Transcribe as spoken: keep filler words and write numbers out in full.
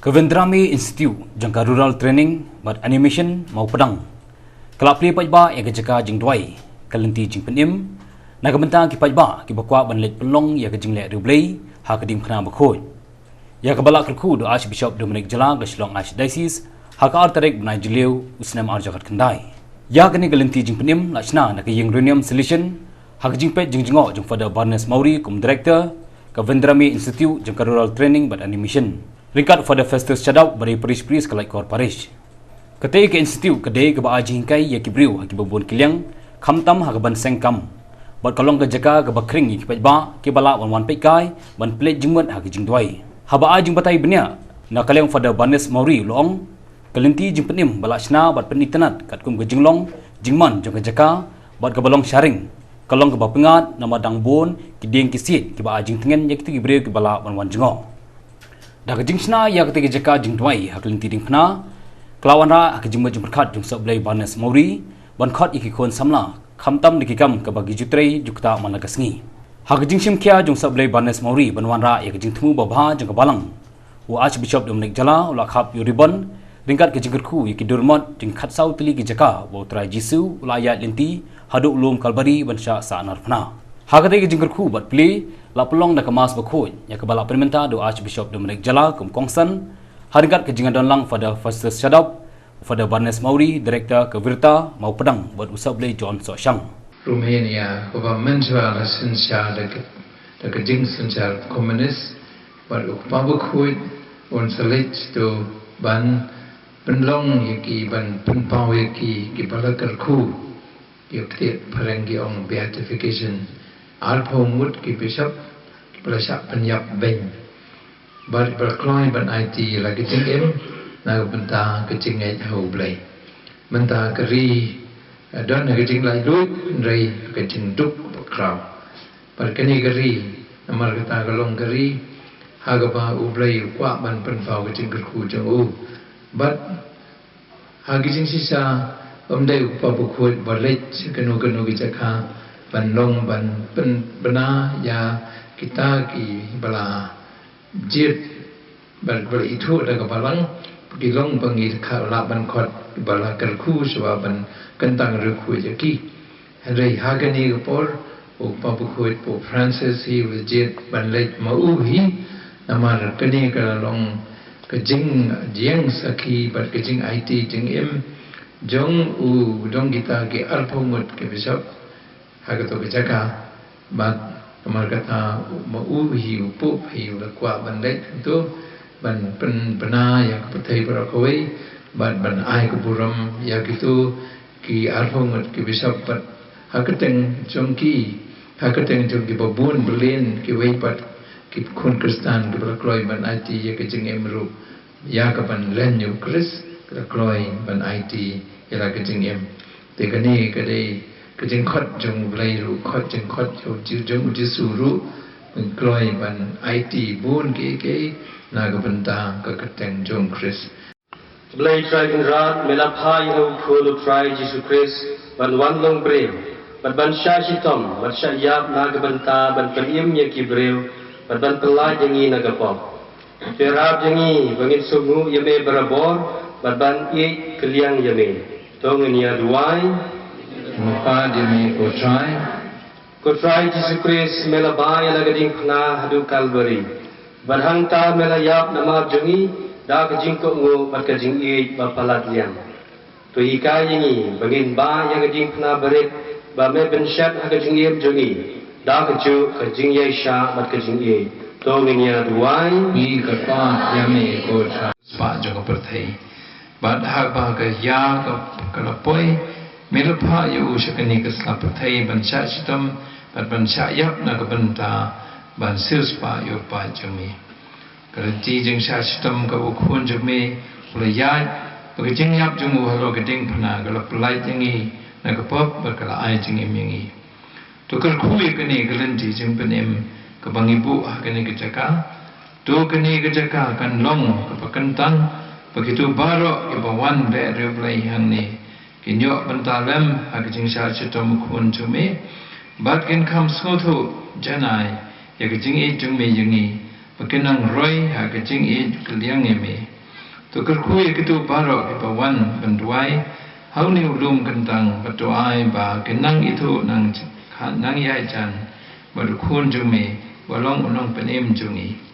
Ka Vendrame Institute jong ka Rural Training bad Animation Mawpdang ka la plie paidbah ïa ka jaka jingduwai, ka lynti jingpynim na ka bynta ki paidbah kiba kwah ban leit pynlong ïa ka jingleh riewblei ha ka diengphna bakhuid. Ïa kaba la kyrkhu da u Archbishop Dominic Jala ka Shillong Archdiocese ha ka ar tarik bnai Jylliew u snem ar hajar khyndai. Ïa kane ka lynti jingpynim la shna na ka ïing riewniam Salesian ha ka jingpeit jingjngoh jong Father Barnes Mawrie kum Director ka Vendrame Institute jong ka Rural Training bad Animation, ryngkat Father Festus Shadap, Barei Parish Priest ka Laitkor Parish. Katei ka institute ka dei kaba ai jinghikai ïa ki briew ha kiba bun ki liang, khamtam ha ka ban seng kam, bad ka long ka jaka kaba khring ïa ki paidbah kiba lah ban wan peitkai ban pynleit jingmut ha ka jingduwai. Haba ai jingbatai bniah na ka liang Father Barnes Mawrie u la ong, ka lynti jingpynim ba la shna bad pynitynnad katkum ka jinglong jingman jong ka jaka bad kaba long sharing, ka long kaba pyngngad namar dang bun ki dieng ki siej kiba ai jingtngen ïa kito ki briew kiba lah ban wan jngoh. Da ka jingshna ïa katei ka jaka jingduwai ha ka lynti diengphna, ka la wanrah ha ka jingmut jingpyrkhat jong u Sohblei Barnes Mawrie ban khot ïa ki khun samla, khamtam da ki kam kaba ki ju trei ju ktah man la ka sngi. Ha ka jingshim khia jong u Sohblei Barnes Mawrie ban wanrah ïa ka jingthmu babha jong ka balang, u Archbishop Dominic Jala u la khap ïa u ribbon ryngkat ka jingkyrkhu ïa ki durmot jong ki khatsaw tylli ki jaka ba u Trai Jisu u la ïaid lynti haduh u lum Kalbari ban shah sahnarphna. Ha katei ka jingkyrkhu bad plie la pynlong da ka Mass bakhuid, ïa kaba la pynmynta da u Archbishop Dominic Jala kum kongsan, ha ryngkat ka jingdonlang Father Festus Shadap, Father Barnes Mawrie, Director ka Virta Mawpdang, bad u Sohblei John Sohshang. Romania kaba mynta la synshar da ka, da ka jingsynshar komunis, bad u Kpa Bakhuid un sa leit to ban pynlong ïa ki, ban pynpaw ïa ki kiba la kyrkhu, ïa ki phareng ki ong beatification. Arphew ngut ki bishop kiba la shah pynïap beiñ bad ba la kloi ban aiti la ka jingim na ka bynta ka jingngeit ha U Blei. Mynta ka ri, eh, don ha ka jinglaitluid, hynrei ka jingduk ba khraw. Bad kane ka ri, namar kata ka long ka ri ha kaba U Blei u kwah ban pynpaw ka jingkyrkhu jong u. Bad ha ka jingshisha, ym dei u Kpa Bakhuid ba leit kano kano ka jaka ban long ban pynbna ïa kita kiba la jied, bad ba la ithuh da ka balang, ki long ba ngi lah ban khot ba la kyrkhu shuwa ban kyntang riewkhuid ïa ki. Hynrei ha kane ka por u Kpa Bakhuid Pope Francis hi u la jied ban leit ma u hi, namar kane ka la long ka jingïeng sakhi bad ka jingaiti jingim jong u, jong kita ki arphew ngut ki bishop ha kato ka jaka. Bad namar kata ma u hi u Pope hi u la kwah ban leit to ban pynbna ïa ka pyrthei baroh kawei bad ban ai ka burom ïa kito ki arphew ngut ki bishop bad ha ka kyrteng jong ki, ha ka kyrteng jong kiba bun byllion kiwei pat ki khun Khristan kiba la kloi ban aiti ïa ka jingim ruh, ïa ka ban len ïa U Khrist, ka la kloi ban aiti ïa la ka jingim. Te kane ka dei ka jingkhot jong U Blei ruh, khot, jingkhot jong U Ji-, jong U Jisu ruh, ban kloi ban aiti bun kiei kiei na ka bynta ka kyrteng jong U Khrist. Blei Trai Kynrad, me la phah ïa u Khun U Trai Jisu Khrist ban wan long briew bad ban shah shitom bad shah ïap na ka bynta ban pynim ïa ki briew bad ban pyllait ïa ngi na ka pop. Te ïarap ïa ngi ba ngin sngewthuh ïa me barabor bad ban ïeit kylliang ïa me. To ngin ïa duwai. Ngin ïa pat ïa me ko Trai. Ko Trai Jisu Khrist, me la bah ïa la ka diengphna haduh Kalbari. Bad hangta me la ïap namar jong ngi da ka jingkohnguh bad ka jingïeit ba palat liang. To hikai ïa ngi ba ngin bah ïa ka diengphna barit ba me pynshet ha ka jingim jong ngi da ka juh ka jingïaishah bad ka jingïeit. To ngin ïa duwai. Ngi kyrpad ïa me ko Trai. Spah jong ka pyrthei. Bad haba ka ïa ka, ka la poi, me la phah ïa u sha kane ka sla pyrthei ban shah shitom bad ban shah ïap na ka bynta ban siewspah ïa u paid jong me. Ka lynti jingshah shitom kaba u Khun jong me u la ïaid, bad ka jingïap jong u halor ka diengphna ka la pyllait ïa ngi na ka pop bad ka la ai jingim ïa ngi. To kyrkhu ïa kane ka lynti jingpynim kaba ngi buh ha kane ka jaka. To kane ka jaka kan long kaba kyntang ba kito baroh kiba wan leh riewblei hangne kin ïoh bynta lem ha ka jingshah shitom u Khun jong me bad kin kham sngewthuh janai ïa ka jingïeit jong me ïa ngi. ba kin nang roi ha ka jingïeit kylliang ïa me. To kyrkhu ïa kito baroh kiba wan ban duwai ha une u lum kyntang, bad to ai ba kin nang ithuh nang, nang ïaid jan bad u Khun jong me, uba long u Nongpynim jong ngi.